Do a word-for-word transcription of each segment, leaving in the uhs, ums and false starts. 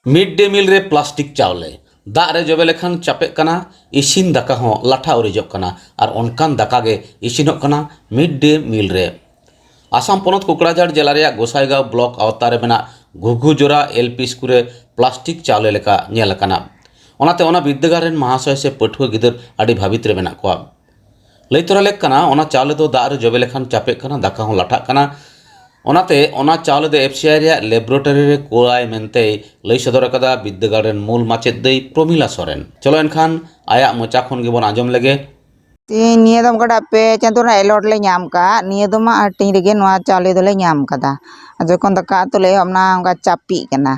Mid day ᱢᱤᱞ ᱨᱮ plastic ᱪᱟᱣᱞᱮ ᱫᱟᱜ ᱨᱮ ᱡᱚᱵᱮ ᱞᱮᱠᱷᱟᱱ ᱪᱟᱯᱮᱜ ᱠᱟᱱᱟ, ᱤᱥᱤᱱ ᱫᱟᱠᱟ ᱦᱚᱸ ᱞᱟᱴᱷᱟ ᱩᱨᱤᱡᱚᱜ ᱠᱟᱱᱟ᱾ ᱟᱨ ᱚᱱᱠᱟᱱ ᱫᱟᱠᱟ ᱜᱮ ᱤᱥᱤᱱᱚᱜ ᱠᱟᱱᱟ ᱢᱤᱰ ᱰᱮ ᱢᱤᱞ ᱨᱮ᱾ ᱟᱥᱟᱢ ᱯᱚᱱᱚᱛ ᱠᱳᱠᱲᱟᱡᱷᱟᱲ ᱡᱮᱞᱟ ᱨᱮᱭᱟᱜ ᱜᱳᱥᱟᱭᱜᱟᱸᱣ ᱵᱞᱚᱠ ᱟᱣᱛᱟ ᱨᱮ ᱢᱮᱱᱟᱜ ᱜᱷᱩᱜᱷᱩᱡᱳᱲᱟ ᱮᱞ ᱯᱤ ᱥᱠᱩᱞ ᱨᱮ ᱯᱞᱟᱥᱴᱤᱠ ᱪᱟᱣᱞᱮ ᱞᱮᱠᱟ ᱧᱮᱞ ᱟᱠᱟᱱᱟ᱾ ᱚᱱᱟᱛᱮ ᱚᱱᱟ ᱵᱤᱨᱫᱟᱹᱜᱟᱲ ᱨᱮᱱ ᱢᱟᱦᱟᱥᱚᱭ ᱥᱮ ᱯᱟᱹᱴᱷᱩᱣᱟᱹ ᱜᱤᱫᱟᱹᱨ ᱟᱹᱰᱤ ᱵᱷᱟᱵᱤᱛ ᱨᱮ ᱢᱮᱱᱟᱜ ᱠᱚᱣᱟ᱾ ᱞᱟᱹᱭ ᱛᱚᱨᱟ ᱞᱮᱠ ᱠᱟᱱᱟ, ᱚᱱᱟ ᱪᱟᱣᱞᱮ ᱫᱚ ᱫᱟᱜ ᱨᱮ ᱡᱚᱵᱮ ᱞᱮᱠᱷᱟᱱ ᱪᱟᱯᱮᱜ ᱠᱟᱱᱟ, ᱫᱟᱠᱟ ᱦᱚᱸ ᱞᱟᱴᱷᱟᱜ ᱠᱟᱱᱟ᱾ ᱚᱱᱟᱛᱮ ᱚᱱᱟ ᱪᱟᱣᱞᱮ ᱫᱚ ᱮᱯᱷ ᱥᱤ ᱟᱭ ᱨᱮᱭᱟᱜ ᱞᱮᱵᱚᱨᱮᱴᱚᱨᱤ ᱨᱮ ᱠᱳᱞᱟᱭ ᱢᱮᱱᱛᱮᱭ ᱞᱟᱹᱭ ᱥᱚᱫᱚᱨ ᱟᱠᱟᱫᱟ ᱵᱤᱨᱫᱟᱹᱜᱟᱲ ᱨᱮᱱ ᱢᱩᱞ ᱢᱟᱪᱮᱫ ᱫᱟᱹᱭ ᱯᱨᱚᱢᱤᱞᱟ ᱥᱚᱨᱮᱱ᱾ ᱪᱚᱞᱚ ᱮᱱᱠᱷᱟᱱ ᱟᱭᱟᱜ ᱢᱚᱪᱟ ᱠᱷᱚᱱ ᱜᱮᱵᱚᱱ ᱟᱸᱡᱚᱢ ᱞᱮᱜᱮ᱾ ᱛᱮᱦᱮᱧ ᱱᱤᱭᱟᱹ ᱫᱚᱢ ᱚᱠᱟᱴᱟᱜ ᱯᱮ ᱪᱟᱸᱫᱳ ᱨᱮᱱᱟᱜ ᱮᱞᱚᱴ ᱞᱮ ᱧᱟᱢ ᱠᱟᱜ, ᱱᱤᱭᱟᱹ ᱫᱚᱢ ᱢᱟ ᱦᱟᱹᱴᱤᱧ ᱨᱮᱜᱮ ᱱᱚᱣᱟ ᱪᱟᱣᱞᱮ ᱫᱚᱞᱮ ᱧᱟᱢ ᱠᱟᱫᱟ᱾ ᱟᱨ ᱡᱚᱠᱷᱚᱱ ᱫᱟᱠᱟ ᱩᱛᱩ ᱞᱮ ᱮᱦᱚᱵ ᱱᱟ, ᱚᱱᱠᱟ ᱪᱟᱯᱤᱜ ᱠᱟᱱᱟ᱾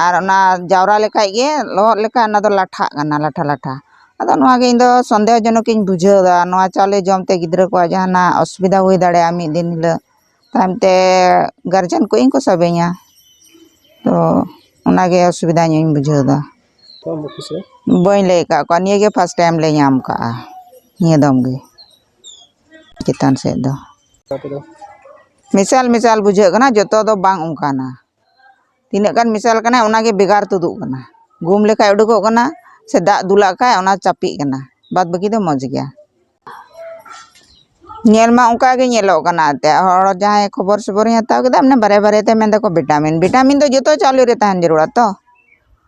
ᱟᱨ ᱚᱱᱟ ᱡᱟᱣᱨᱟ ᱞᱮᱠᱷᱟᱡ ᱜᱮ, ᱞᱚᱦᱚᱫ ᱞᱮᱠᱷᱟᱡ ᱚᱱᱟ ᱫᱚ ᱞᱟᱴᱷᱟᱜ ᱠᱟᱱᱟ, ᱞᱟᱴᱷᱟ ᱞᱟᱴᱷᱟ᱾ ᱟᱫᱚ ᱱᱚᱣᱟ ᱜᱮ ᱤᱧ ᱫᱚ ᱥᱚᱱᱫᱮᱦᱚ ᱡᱚᱱᱚᱠ ᱤᱧ ᱵᱩᱡᱷᱟᱹᱣ ᱫᱟ, ᱱᱚᱣᱟ ᱪᱟᱣᱞᱮ ᱡᱚᱢ ᱛᱮ ᱜᱤᱫᱽᱨᱟᱹ ᱠᱚᱣᱟᱜ ᱡᱟᱦᱟᱱᱟᱜ ᱚᱥᱩᱵᱤᱫᱷᱟ ᱦᱩᱭ ᱫᱟᱲᱮᱭᱟᱜᱼᱟ ᱢᱤᱫ ᱫᱤᱱ ᱦᱤᱞᱳᱜ᱾ ᱛᱟᱭᱚᱢ ᱛᱮ ᱜᱟᱨᱡᱮᱱ ᱠᱚ ᱤᱧ ᱠᱚ ᱥᱟᱵᱮᱧᱟ, ᱛᱚ ᱚᱱᱟᱜᱮ ᱚᱥᱩᱵᱤᱫᱷᱟ ᱧᱚᱜ ᱤᱧ ᱵᱩᱡᱷᱟᱹᱣ ᱫᱟ᱾ ᱛᱚ ᱚᱯᱷᱤᱥ ᱨᱮ ᱵᱟᱹᱧ ᱞᱟᱹᱭ ᱟᱠᱟᱫ ᱠᱚᱣᱟ, ᱱᱤᱭᱟᱹ ᱜᱮ ᱯᱷᱟᱥᱴ ᱴᱟᱭᱤᱢ ᱞᱮ ᱧᱟᱢ ᱠᱟᱜᱼᱟ, ᱱᱤᱭᱟᱹ ᱫᱚᱢ ᱜᱮ ᱪᱮᱛᱟᱱ ᱥᱮᱫ ᱫᱚ᱾ ᱟᱯᱮ ᱫᱚ? ᱢᱮᱥᱟᱞ ᱢᱮᱥᱟᱞ ᱵᱩᱡᱷᱟᱹᱜ ᱠᱟᱱᱟ, ᱡᱚᱛᱚ ᱫᱚ ᱵᱟᱝ ᱚᱱᱠᱟᱱᱟ᱾ ᱛᱤᱱᱟᱹᱜ ᱜᱟᱱ ᱢᱮᱥᱟᱞ ᱠᱟᱱᱟ, ᱚᱱᱟᱜᱮ ᱵᱷᱮᱜᱟᱨ ᱛᱩᱫᱩᱜ ᱠᱟᱱᱟ᱾ ᱜᱩᱢ ᱞᱮᱠᱷᱟᱡ ᱩᱰᱩᱠᱚᱜ ᱠᱟᱱᱟ, ᱥᱮ ᱫᱟᱜ ᱫᱩᱞᱟᱜ ᱠᱷᱟᱡ ᱚᱱᱟ ᱪᱟᱯᱤᱜ ᱠᱟᱱᱟ, ᱵᱟᱫ ᱵᱟᱹᱠᱤ ᱫᱚ ᱢᱚᱡᱽ ᱜᱮᱭᱟ᱾ ᱧᱮᱞ ᱢᱟ ᱚᱱᱠᱟ ᱜᱮ ᱧᱮᱞᱚᱜ ᱠᱟᱱᱟ, ᱮᱱᱛᱮᱫ ᱦᱚᱲ ᱡᱟᱦᱟᱸᱭ ᱠᱷᱚᱵᱚᱨ ᱥᱚᱵᱚᱨᱤᱧ ᱦᱟᱛᱟᱣ ᱠᱮᱫᱟ, ᱢᱟᱱᱮ ᱵᱟᱨᱭᱟ ᱵᱟᱨᱭᱟ ᱛᱮ ᱢᱮᱱ ᱫᱟᱠᱚ ᱵᱷᱤᱴᱟᱢᱤᱱ᱾ ᱵᱷᱤᱴᱟᱢᱤᱱ ᱫᱚ ᱡᱚᱛᱚ ᱪᱟᱣᱞᱮ ᱨᱮ ᱛᱟᱦᱮᱱ ᱡᱟᱹᱨᱩᱲᱟ ᱛᱚ,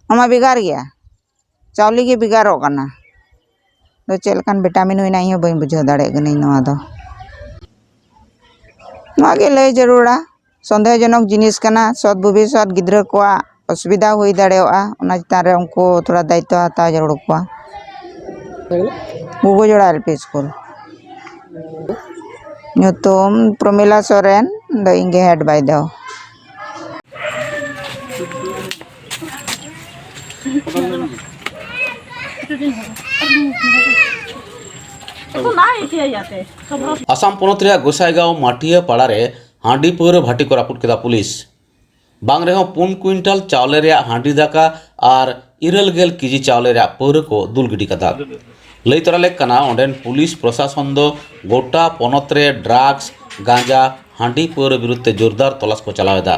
ᱚᱱᱟ ᱢᱟ ᱵᱷᱮᱜᱟᱨ ᱜᱮᱭᱟ, ᱪᱟᱣᱞᱮ ᱜᱮ ᱵᱷᱮᱜᱟᱨᱚᱜ ᱠᱟᱱᱟ᱾ ᱫᱚ ᱪᱮᱫ ᱞᱮᱠᱟᱱ ᱵᱷᱤᱴᱟᱢᱤᱱ ᱦᱩᱭᱱᱟ, ᱤᱧ ᱦᱚᱸ ᱵᱟᱹᱧ ᱵᱩᱡᱷᱟᱹᱣ ᱫᱟᱲᱮᱭᱟᱜ ᱠᱟᱹᱱᱟᱹᱧ ᱱᱚᱣᱟ ᱫᱚ᱾ ᱱᱚᱣᱟ ᱜᱮ ᱞᱟᱹᱭ ᱡᱟᱹᱨᱩᱲᱟ, ᱥᱚᱱᱫᱮᱦᱚ ᱡᱚᱱᱚᱠ ᱡᱤᱱᱤᱥ ᱠᱟᱱᱟ᱾ ᱥᱚᱛ ᱵᱷᱚᱵᱤᱥᱥᱚᱛ ᱜᱤᱫᱽᱨᱟᱹ ᱠᱚᱣᱟᱜ ᱚᱥᱩᱵᱤᱫᱷᱟ ᱦᱩᱭ ᱫᱟᱲᱮᱭᱟᱜᱼᱟ, ᱚᱱᱟ ᱪᱮᱛᱟᱱ ᱨᱮ ᱩᱱᱠᱩ ᱛᱷᱚᱲᱟ ᱫᱟᱭᱤᱛᱛᱚ ᱦᱟᱛᱟᱣ ᱡᱟᱹᱨᱩᱲ ᱠᱚᱣᱟ᱾ ᱜᱩᱜᱩᱡᱚᱲᱟ ᱮᱞ ᱯᱤ ᱥᱠᱩᱞ᱾ ᱧᱩᱛᱩᱢ ᱯᱨᱚᱢᱤᱞᱟ ᱥᱚᱨᱮᱱ, ᱫᱚ ᱤᱧ ᱜᱮ ᱦᱮᱰ ᱵᱟᱭ ᱫᱚ᱾ ᱟᱥᱟᱢ ᱯᱚᱱᱚᱛ ᱨᱮᱭᱟᱜ ᱜᱳᱥᱟᱭᱜᱟᱸᱣ ᱢᱟᱴᱤᱭᱟᱹ ᱯᱟᱲᱟ ᱨᱮ ᱦᱟᱺᱰᱤ ᱯᱟᱹᱣᱨᱟᱹ ᱵᱷᱟᱹᱴᱤ ᱠᱚ ᱨᱟᱹᱯᱩᱫ ᱠᱮᱫᱟ ᱯᱩᱞᱤᱥ᱾ ᱵᱟᱝ ᱨᱮᱦᱚᱸ ᱯᱩᱱ ᱠᱩᱭᱤᱱᱴᱟᱞ ᱪᱟᱣᱞᱮ ᱨᱮᱭᱟᱜ ᱦᱟᱺᱰᱤ ᱫᱟᱠᱟ ᱟᱨ ᱤᱨᱟᱹᱞ ᱜᱮᱞ ᱠᱮᱡᱤ ᱪᱟᱣᱞᱮ ᱨᱮᱭᱟᱜ ᱯᱟᱹᱣᱨᱟᱹ ᱠᱚ ᱫᱩᱞ ᱜᱤᱰᱤ ᱠᱟᱫᱟ᱾ ᱞᱟᱹᱭ ᱛᱚᱨᱟ ᱞᱮᱠ ᱠᱟᱱᱟ, ᱚᱸᱰᱮᱱ ᱯᱩᱞᱤᱥ ᱯᱨᱚᱥᱟᱥᱚᱱ ᱫᱚ ᱜᱚᱴᱟ ᱯᱚᱱᱚᱛ ᱨᱮ ᱰᱨᱟᱜᱽᱥ, ᱜᱟᱸᱡᱟ, ᱦᱟᱺᱰᱤ ᱯᱟᱹᱣᱨᱟᱹ ᱵᱤᱨᱩᱫᱷ ᱛᱮ ᱡᱳᱨᱫᱟᱨ ᱛᱚᱞᱟᱥ ᱠᱚ ᱪᱟᱞᱟᱣ ᱮᱫᱟ᱾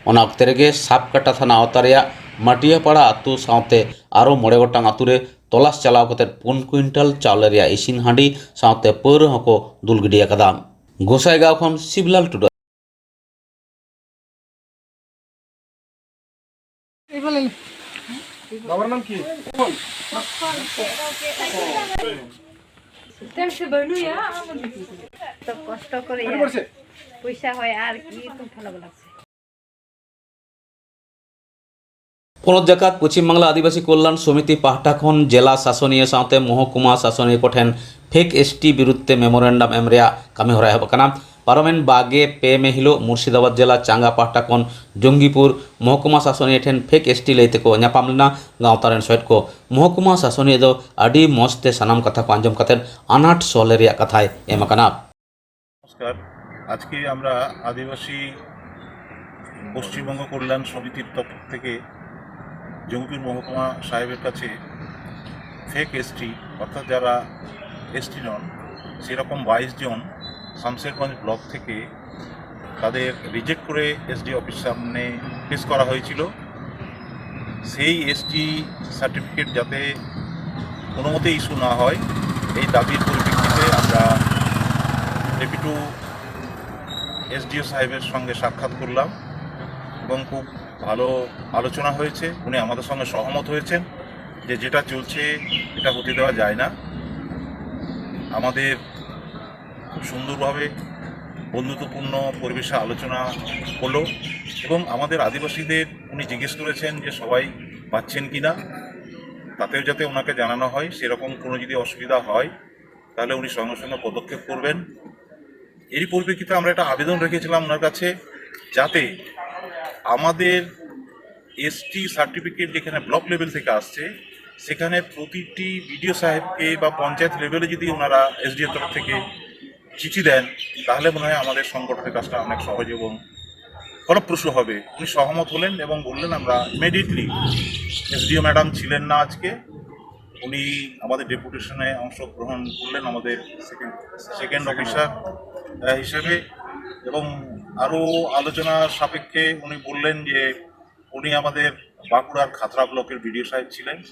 ᱚᱱᱟ ᱚᱠᱛᱮ ᱨᱮᱜᱮ ᱥᱟᱵᱠᱟᱴᱟ ᱛᱷᱟᱱᱟ ᱟᱣᱛᱟ ᱨᱮᱭᱟᱜ ᱢᱟᱴᱤᱭᱟᱯᱟᱲᱟ ᱟᱹᱛᱩ ᱥᱟᱶᱛᱮ ᱟᱨᱚ ᱢᱚᱬᱮ ᱜᱚᱴᱟᱝ ᱟᱹᱛᱩ ᱨᱮ ᱛᱚᱞᱟᱥ ᱪᱟᱞᱟᱣ ᱠᱟᱛᱮ ᱯᱩᱱ ᱠᱩᱭᱤᱱᱴᱟᱞ ᱪᱟᱣᱞᱮ ᱨᱮᱭᱟᱜ ᱤᱥᱤᱱ ᱦᱟᱺᱰᱤ ᱥᱟᱶᱛᱮ ᱯᱟᱹᱣᱨᱟᱹ ᱦᱚᱸᱠᱚ ᱫᱩᱞ ᱜᱤᱰᱤ ᱟᱠᱟᱫᱟ᱾ ᱜᱚᱥᱟᱭᱜᱟᱸᱣ ᱠᱷᱚᱱ ᱥᱤᱵᱞᱟᱞ ᱴᱩᱰᱩ᱾ বাবার নাম কি? তো কষ্ট করে পয়সা হয় আর কি, তো ভালো লাগছে। ᱯᱚᱱᱚᱛ ᱡᱟᱠᱟᱛ ᱯᱚᱪᱷᱤᱢ ᱵᱟᱝᱞᱟ ᱟᱹᱫᱤᱵᱟᱹᱥᱤ ᱠᱚᱞᱭᱟᱱ ᱥᱚᱢᱤᱛᱤ ᱯᱟᱦᱴᱟ ᱠᱷᱚᱱ ᱡᱮᱞᱟ ᱥᱟᱥᱚᱱᱤᱭᱟᱹ ᱥᱟᱶᱛᱮ ᱢᱚᱦᱚᱠᱩᱢᱟ ᱥᱟᱥᱚᱱᱤᱭᱟᱹ ᱠᱚᱴᱷᱮᱱ ᱯᱷᱮᱠ ᱮᱥᱴᱤ ᱵᱤᱨᱩᱫᱷ ᱛᱮ ᱢᱮᱢᱳᱨᱮᱱᱰᱟᱢ ᱮᱢ ᱨᱮᱭᱟᱜ ᱠᱟᱹᱢᱤ ᱦᱚᱨᱟ ᱮᱦᱚᱵ ᱟᱠᱟᱱᱟ᱾ ᱯᱟᱨᱚᱢᱮᱱ ᱵᱟᱜᱮ ᱯᱮ ᱢᱮ ᱦᱤᱞᱳᱜ ᱢᱩᱨᱥᱤᱫᱟᱵᱟᱫᱽ ᱡᱮᱞᱟ ᱪᱟᱸᱜᱟ ᱯᱟᱦᱴᱟ ᱠᱷᱚᱱ ᱡᱚᱝᱜᱤᱯᱩᱨ ᱢᱚᱦᱚᱠᱩᱢᱟ ᱥᱟᱥᱚᱱᱤᱭᱟᱹ ᱴᱷᱮᱱ ᱯᱷᱮᱠ ᱮᱥᱴᱤ ᱞᱟᱹᱭ ᱛᱮᱠᱚ ᱧᱟᱯᱟᱢ ᱞᱮᱱᱟ᱾ ᱜᱟᱶᱛᱟ ᱨᱮᱱ ᱥᱚᱦᱮᱫ ᱠᱚ ᱢᱚᱦᱚᱠᱩᱢᱟ ᱥᱟᱥᱚᱱᱤᱭᱟᱹ ᱫᱚ ᱟᱹᱰᱤ ᱢᱚᱸᱡᱽ ᱛᱮ ᱥᱟᱱᱟᱢ ᱠᱟᱛᱷᱟ ᱠᱚ ᱟᱸᱡᱚᱢ ᱠᱟᱛᱮ ᱟᱱᱟᱴ ᱥᱚᱞᱦᱮ ᱨᱮᱭᱟᱜ ᱠᱟᱛᱷᱟᱭ ᱮᱢ ᱟᱠᱟᱱᱟ᱾ নমস্কার। আজকে আমরা আদিবাসী পশ্চিমবঙ্গ কল্যাণ সমিতির তরফ থেকে জঙ্গিপুর মহকুমা সাহেবের কাছে ফেক এসটি, অর্থাৎ যারা এসটি নন, সেরকম বাইশ জন শামসেরগঞ্জ ব্লক থেকে তাদের রিজেক্ট করে এসডি অফিস সামনে পেশ করা হয়েছিল। সেই এসটি সার্টিফিকেট যাতে কোনো মতে ইস্যু না হয়, এই দাবির পরিপ্রেক্ষিতে আমরা ডেপুটি এসডিও সাহেবের সঙ্গে সাক্ষাৎ করলাম এবং খুব ভালো আলোচনা হয়েছে। উনি আমাদের সঙ্গে সহমত হয়েছেন যে যেটা চলছে, এটা হতে দেওয়া যায় না। আমাদের খুব সুন্দরভাবে বন্ধুত্বপূর্ণ পরিবেশে আলোচনা হলো এবং আমাদের আদিবাসীদের উনি জিজ্ঞেস করেছেন যে সবাই পাচ্ছেন কি না, তাতেও যাতে ওনাকে জানানো হয়। সেরকম কোনো যদি অসুবিধা হয়, তাহলে উনি সঙ্গে সঙ্গে পদক্ষেপ করবেন। এরই পরিপ্রেক্ষিতে আমরা একটা আবেদন রেখেছিলাম ওনার কাছে, যাতে আমাদের এসটি সার্টিফিকেট যেখানে ব্লক লেভেল থেকে আসছে, সেখানে প্রতিটি বিডিও সাহেবকে বা পঞ্চায়েত লেভেলে যদি ওনারা এসডিও তরফ থেকে চিঠি দেন, তাহলে মনে হয় আমাদের সংগঠনের কাজটা অনেক সহজ এবং ফলপ্রসূ হবে। উনি সহমত হলেন এবং বললেন, আমরা ইমিডিয়েটলি, এসডিও ম্যাডাম ছিলেন না আজকে, উনি আমাদের ডেপুটেশনে অংশগ্রহণ করলেন আমাদের সেকেন্ড সেকেন্ড অফিসার হিসেবে, এবং আরও আলোচনা সাপেক্ষে উনি বললেন যে উনি আমাদের বাঁকুড়ার খাতড়া ব্লকের বিডিও সাহেব ছিলেন।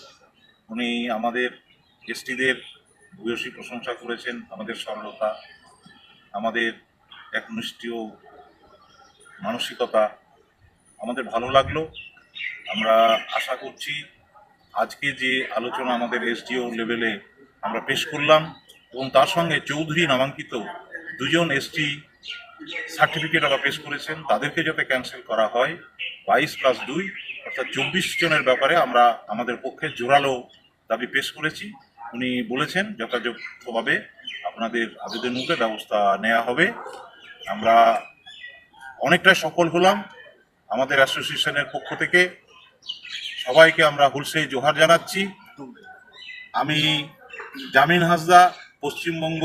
উনি আমাদের এসটিদের ভূয়সী প্রশংসা করেছেন, আমাদের সরলতা, আমাদের একনিষ্ঠীয় মানসিকতা। আমাদের ভালো লাগলো। আমরা আশা করছি আজকে যে আলোচনা আমাদের এসডিও লেভেলে আমরা পেশ করলাম এবং তার সঙ্গে চৌধুরী নামাঙ্কিত দুজন এসটি সার্টিফিকেট ওরা পেশ করেছেন, তাদেরকে যাতে ক্যান্সেল করা হয়। বাইশ প্লাস দুই, অর্থাৎ চব্বিশ জনের ব্যাপারে আমরা আমাদের পক্ষে জোরালো দাবি পেশ করেছি। উনি বলেছেন যথাযথভাবে আপনাদের আবেদন মূলে ব্যবস্থা নেওয়া হবে। আমরা অনেকটাই সফল হলাম। আমাদের অ্যাসোসিয়েশনের পক্ষ থেকে সবাইকে আমরা হুলসে জোহার জানাচ্ছি। আমি জামিন হাসদা, পশ্চিমবঙ্গ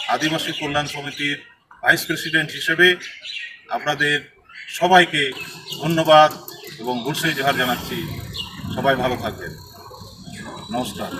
আদিবাসী কল্যাণ সমিতির ভাইস প্রেসিডেন্ট হিসেবে আপনাদের সবাইকে ধন্যবাদ এবং হুলসে জোহার জানাচ্ছি। সবাই ভালো থাকবেন। নমস্কার।